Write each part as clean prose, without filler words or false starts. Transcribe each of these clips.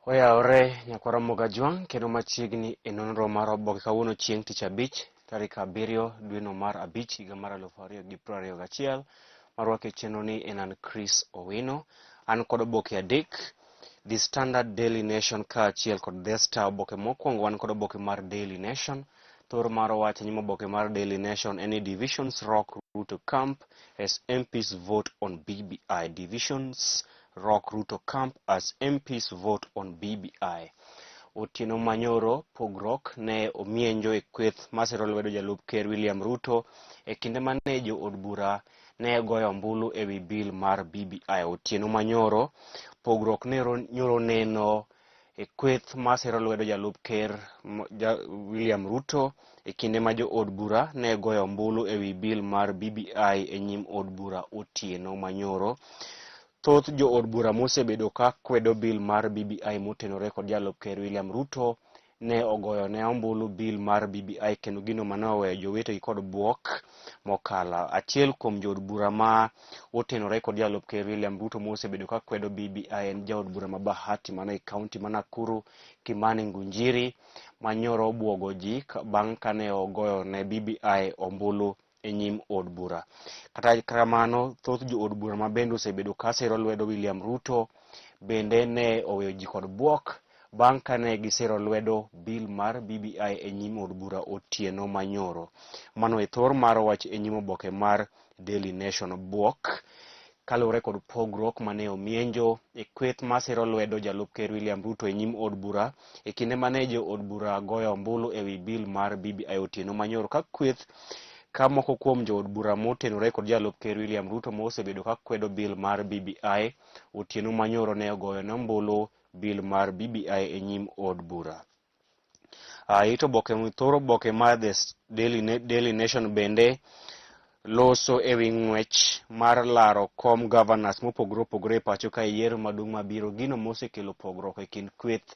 Oyawore nyakwar Ramogi Ajwang' kendo machiegni e nonro mar oboke kawuono chieng' tich abich tarik 7 dweno mar 5 higa mar 2021. Marwako e chenro ni en an Chris Owino. An kod oboke adek, The Standard, Daily Nation kaachiel kod The Star. Oboke mokwongo wan kod oboke mar Daily Nation. Thor mar wach e nyim oboke mar Daily Nation en ni Divisions Rock Ruto Camp as MPs vote on BBI. Divisions Rock Ruto Camp as MPs vote on BBI. Otieno manyoro pogruok ne omienjo e kweth masiro lwedo jalup ker William Ruto e kinde mane jo od bura ne goyo ombulu e wi bill mar BBI. Otieno manyoro pogruok ne nyoro neno e kweth masiro lwedo jalup ker William Ruto e kinde ma jo od bura ne goyo ombulu e wi bill mar BBI e nyim od bura otieno manyoro. Thoth jo od bura mosebedo ka kwedo bill mar BBI motenore kod jalup ker William Ruto ne ogoyo ne ombulu bill mar BBI kendo gino mane oweyo jowetegi kod buok mokalo. Achiel kuom jood bura ma otenore kod jalup ker William Ruto mosebedo ka kwedo BBI en jaod bura ma Bahati mana e kaunti ma Nakuru, Kimani Ngunjiri, ma nyoro obuogo ji bang' kane ogoyo ne BBI ombulu e nyim od bura. Kata kamano, thoth jo od bura ma bende osebedo ka siro lwedo William Ruto bende ne oweyo ji kod buok bang' kane gisiro lwedo bill mar BBI e nyim od bura otieno manyoro. Mano e thor mar wach e nyim oboke mar Daily Nation. Buok kaluwore kod pogruok mane omienjo e kweth masiro lwedo jalup ker William Ruto e nyim od bura e kinde mane jo od bura goyo ombulu e wi bill mar BBI otieno manyoro, ka kweth ka moko kuom jo od bura motenore kod jalup ker William Ruto mosebedo ka kwedo bill mar BBI otieno manyoro ne ogoyo ne ombulu bill mar BBI e nyim od bura. Ito oboke thor oboke mar The Daily Nation bende loso e wi ng'wech mar laro kom governors mopogore opogore e pacho ka e yiero maduong' mabiro, gino mosekelo pogruok e kind kweth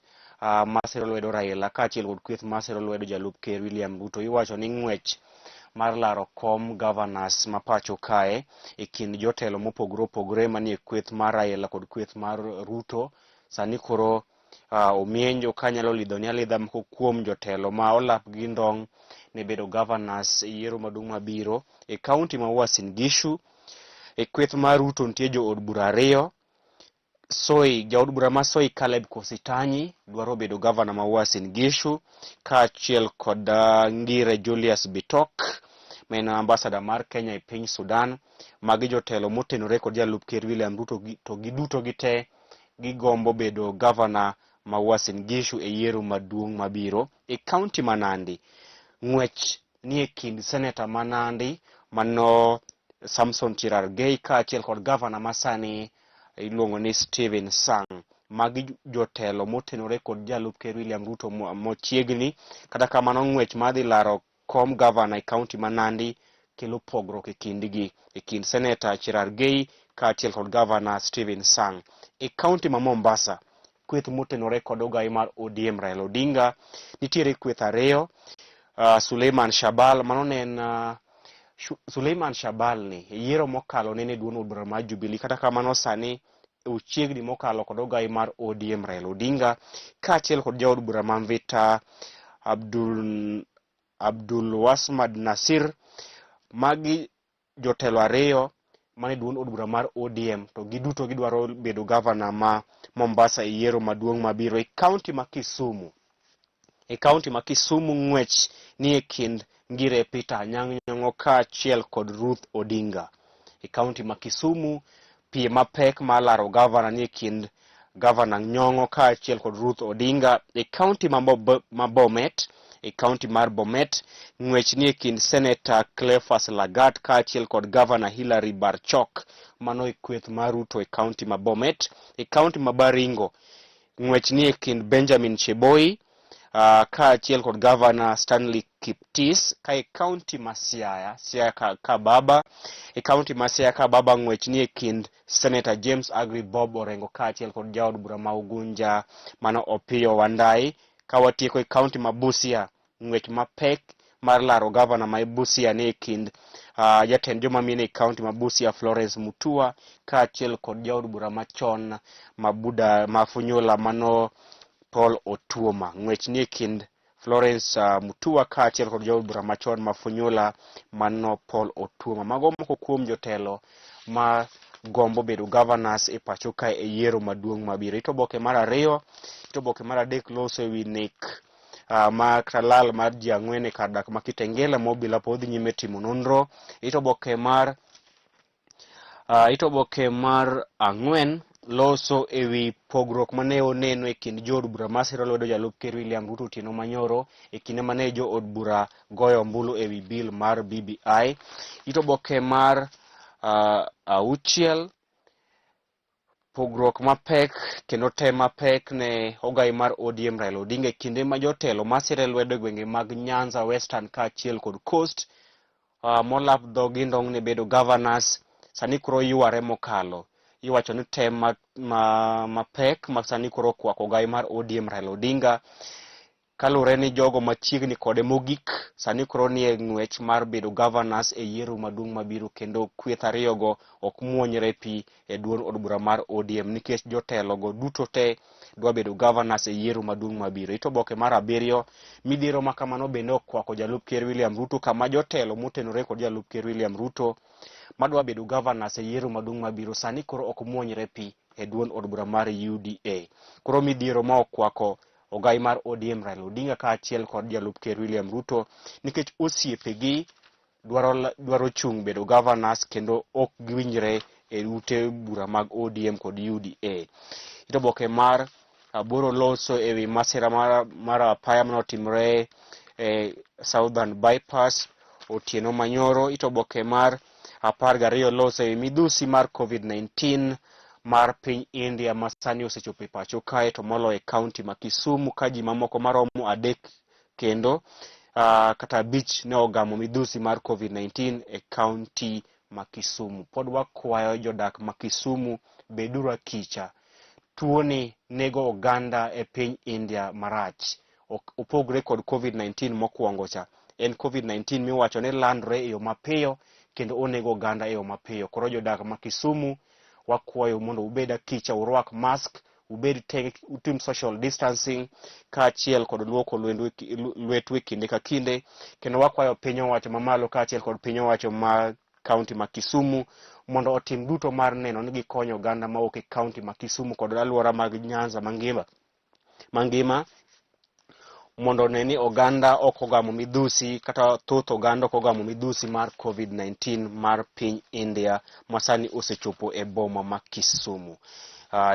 masiro lwedo Raila kaachiel kod kweth masiro lwedo jalup ker William Ruto. Iwacho ni ng'wech mar laro kom governors ma pacho kae e kind jotelo mopogore opogore manie kweth mar Raila kod kweth mar Ruto sani koro omienjo kanyalo lidho ni alidha moko kuom jotelo ma olap gi ndong' ne bedo governors e yiero maduong' mabiro e kaunti ma Uasin Gishu. E kweth mar Ruto nitie jo od bura ariyo. Soi, jaod bura ma Soi Caleb Kositanyi dwaro bedo gavana ma Uasin Gishu kaachiel kod Ngire Julius Bitok ma en ambassador mar Kenya e piny Sudan. Magi jotelo motenore kod jalup ker William Ruto, to giduto gite gigombo bedo gavana ma Uasin Gishu e yiero maduong' mabiro. E kaunti ma Nandi, ng'wech ni e kind seneta ma Nandi mano Samson Cherargei kaachiel kod gavana ma sani iluongo ni Stephen Sang. Magi jotelo motenore kod jalup ker William Ruto mochiegni. Kata kamano, ng'wech madhi laro kom gavana e kaunti ma Nandi kelo pogruok e kindgi, e kind seneta Cherargei kaachiel kod gavana Stephen Sang. E kaunti ma Mombasa, kweth motenore kod ogai mar ODM Raila Odinga nitiere kweth ariyo. Suleiman Shabal, mano ne en Suleiman Shabal ni e yiero mokalo nene e duond od bura mar Jubilee, kata kamano sani ochiegni mokalo kod ogai mar ODM Raila Odinga kaachiel kod jaod bura ma Mvita Abdul Wasmad Nasir. Magi jotelo ariyo mane duond od bura mar ODM, to giduto gidwaro bedo gavana ma Mombasa e yiero maduong' mabiro. E kaunti ma Kisumu, e kaunti ma Kisumu ng'wech ni e kind Ngire Peter Anyang' Nyong'o kaachiel kod Ruth Odinga. E kaunti ma Kisumu, piem mapek mar laro gavana ni e kind gavana Nyong'o kaachiel kod Ruth Odinga. E kaunti ma Bomet, e kaunti mar Bomet, ng'wech ni e kind Seneta Cleophas Lagat kaachiel kod gavana Hilary Barchok, mano e kweth mar Ruto e kaunti ma Bomet. E kaunti ma Baringo, ng'wech ni e kind Benjamin Cheboi kaachiel kod gavana Stanley Kiptis. Ka e kaunti ma Siaya, Siaya ka Baba, e kaunti ma Siaya ka Baba, ng'wech ni e kind Senator James Agri Bob Orengo kaachiel kod jaod bura ma Ugunja mano Opiyo Wandayi. Ka watieko e kaunti ma Busia, ng'wech mapek mar laro gavana ma Busia ni e kind jatend joma mine e kaunti ma Busia Florence Mutua kaachiel kod jaod bura machon ma Buda ma Funyula mano Paul Otuoma. Ng'wech nie kind Florence Mutua kaachiel kod jaod bura machon ma Funyula mano Paul Otuoma. Mago moko kuom jotelo ma gombo bedo governors e pacho kae e yiero maduong' mabiro. Ito oboke mar ariyo, ito oboke mar adek loso e wi nek ma kata lal mar ji ang'wen e kar dak ma Kitengela ma obila pod dhi nyime timo nonro. Ito oboke mar ito oboke mar ang'wen loso e wi pogruok mane oneno e kind jood bura masiro lwedo jalup ker William Ruto otieno manyoro e kinde mane jood bura goyo ombulu e wi bill mar BBI. Ito oboke mar auchiel pogruok mapek kendo tem mapek ne ogai mar ODM Raila Odinga e kinde ma jotelo masire lwedo e gwenge mag Nyanza, Western kaachiel kod Coast molap dhogi ndong' ne bedo governors sani koro yware mokalo. Iwacho ni tem mapek ma sani koro okwako ogai mar ODM Raila Odinga kaluwore ni jogo machiegni kode mogik sani koro nie ng'wech mar bedo governors e yiero maduong' mabiro kendo kweth ariyogo ok muonyre pi e duond od bura mar ODM nikech jotelo go duto te dwa bedo governors e yiero maduong' mabiro. Ito oboke mar abiriyo midhiero ma kamano bende okwako jalup ker William Ruto kama jotelo motenore kod jalup ker William Ruto madwa bedo governors e yiero maduong' mabiro sani koro ok muonyre pi e duond od bura mar UDA. Koro midhiero ma okwako ogai mar ODM Raila Odinga kaachiel kod jalup ker William Ruto nikech osiepegi dwaro chung' bedo governors kendo ok giwinjre e ute bura mag ODM kod UDA. Ito oboke mar aboro loso e wi masira mar apaya manotimore e Southern Bypass otieno manyoro. Ito oboke mar 12 loso e wi midhusi mar COVID-19 mar piny India ma sani osechopo e pacho kae to moloyo e kaunti ma Kisumu ka ji mamoko maromo 3 kendo kata 5 ne ogamo midhusi mar COVID-19 e kaunti ma Kisumu. Pod wakwayo jodak ma Kisumu beduru akicha. Tuoni nego oganda e piny India marach. Opogre kod COVID-19 mokwongo cha. En COVID-19 miwacho ni landore e yo mapiyo kendo onego oganda e yo mapiyo. Koro jodak ma Kisumu wakwayo mondo ubed akicha, urwak mask, ubed tenge, utim social distancing kaachiel kod luoko lwetu e kinde ka kinde. Kendo wakwayo piny owacho mamalo kaachiel kod piny owacho ma kaunti ma Kisumu mondo otim duto mar neno ni gikonyo oganda mawuok e kaunti ma Kisumu kod alwora mag Nyanza mangima mondo one ni oganda ok ogamo midhusi kata thoth oganda ok ogamo midhusi mar COVID-19 mar piny India ma sani osechopo e boma ma Kisumu.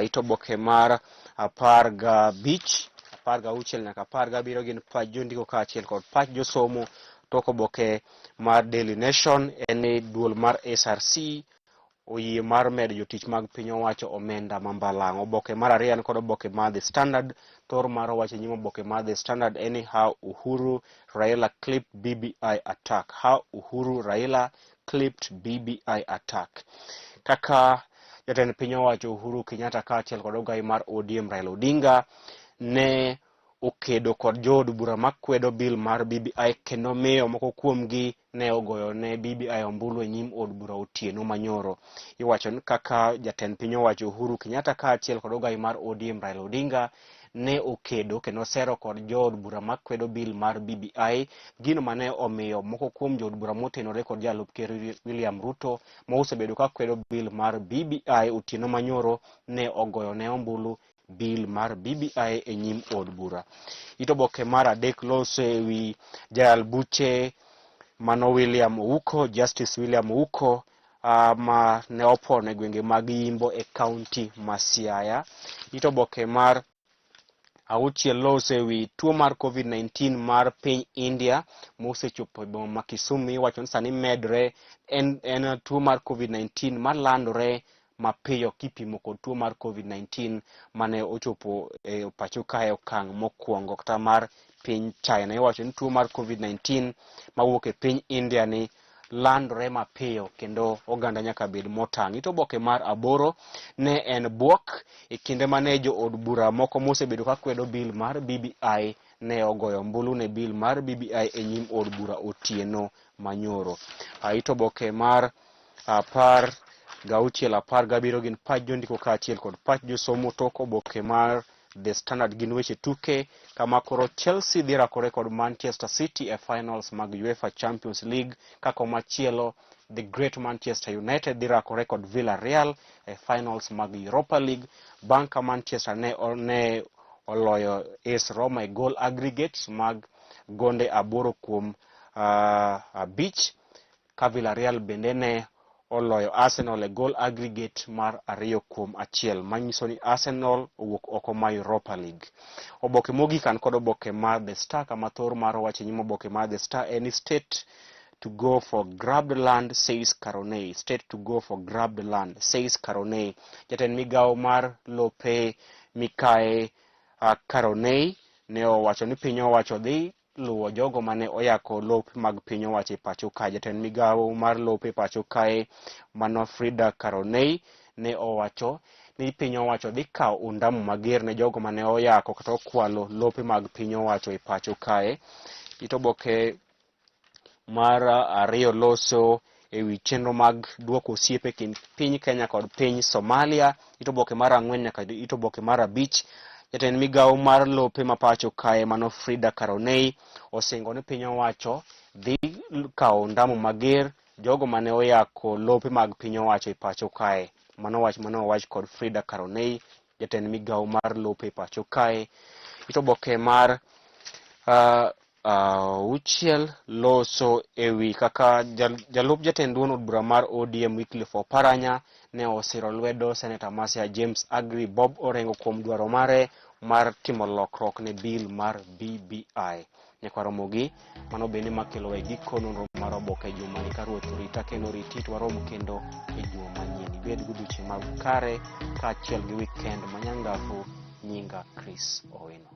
Ito oboke mar 15, 16 nyaka 17 gin pach jondiko kaachiel kod pach josomo. Tok oboke mar Daily Nation en ni duol mar SRC oyie mar medo jotich mag piny owacho omenda ma mbalang'. Oboke mar ariyo en kod oboke mar The Standard. Thor mar owacho e nyim oboke mar The Standard en ni how Uhuru Raila clipped BBI attack. How Uhuru Raila clipped BBI attack. Kaka jatend piny owacho Uhuru Kenyatta kaachiel kod ogai mar ODM Raila Odinga ne okedo kod jood bura makwedo bill mar BBI kendo miyo moko kuomgi ne ogoyo ne BBI ombulu e nyim od bura otieno manyoro. Iwacho ni kaka jatend piny owacho Uhuru Kenyatta kaachiel kod ogai mar ODM Raila Odinga ne okedo kendo sero kod jood bura makwedo bill mar BBI, gino mane omiyo moko kuom jood bura motenore kod jalup ker William Ruto ma osebedo ka kwedo bill mar BBI otieno manyoro ne ogoyo ne ombulu bill mar BBI e nyim od bura. Ito oboke mar adek loso e wi jayal buche mano William Ouko, Justice William Ouko ma ne opon e gwenge mag Yimbo e kaunti ma Siaya. Ito oboke mar auchiel loso e wi tuo mar COVID-19 mar piny India mosechopo e boma ma Kisumu. Iwacho ni sani medre, en tuo mar COVID-19 malandore mapiyo kipimo kod tuo mar COVID-19 mane ochopo e pacho kae okang' mokwongo kata mar piny China. Iwacho ni tuo mar COVID-19 mawuok e piny India ni landore mapiyo kendo oganda nyaka bed motang'. Ito oboke mar aboro ne en bwok e kinde mane jood bura moko mosebedo ka kwedo bill mar BBI ne ogoyo ombulu ne bill mar BBI e nyim od bura otieno manyoro. Ito oboke mar 16, 17 gin pach jondiko kaachiel kod pach josomo. Tok oboke mar The Standard gin weche tuke kama koro Chelsea dhi rakore kod Manchester City e finals mag UEFA Champions League ka komachielo The Great Manchester United dhi rakore kod Villarreal e finals mag Europa League bang' ka Manchester ne oloyo AS Roma e goal aggregates mag gonde 8 kuom 5 ka Villarreal bende ne oloyo Arsenal e goal aggregate mar 2 kuom 1 manyiso ni Arsenal owuok oko ma Europa League. Oboke mogik an kod oboke mar The Star kama thor mar wach e nyim oboke mar The Star en ni state to go for grabbed land says Karoney. State to go for grabbed land says Karoney. Jatend migawo mar lope Mikae Karoney ne owacho ni piny owacho dhi luwo jogo mane oyako lope mag piny owacho e pacho kae. Jatend migawo mar lope e pacho kae mano Frida Karoney ne owacho ni piny owacho dhi kawo ondamo mager ne jogo mane oyako kata okwalo lope mag piny owacho e pacho kae. It oboke mar 2 loso ewi chenro mag duoko osiep e kind piny Kenya kod piny Somalia. It oboke mar 4 nyaka it oboke mar 5. Jatend migawo mar lope ma pacho kae mano Frida Karoney osingo ni piny owacho dhi kawo ondamo mager jogo mane oyako lope mag piny owacho e pacho kae. Mano wach mane owach kod Frida Karoney, jatend migawo mar lope e pacho kae. It oboke mar 6 loso ewi kaka jalup jatend duond od bura mar ODM Wycliffe Oparanya ne osiro lwedo Senator Masia James Agri Bob Orengo kuom dwaro mare mar timo lokruok ne bill mar BBI. Nyakwa Ramogi, mano bende makelo e giko nonro mar oboke jumani ka Ruoth orita kendo oriti to warom kendo e juma manyien. Ibed gi odiochieng' makare kaachiel gi weekend manyangafu. Nyinga Chris Owino.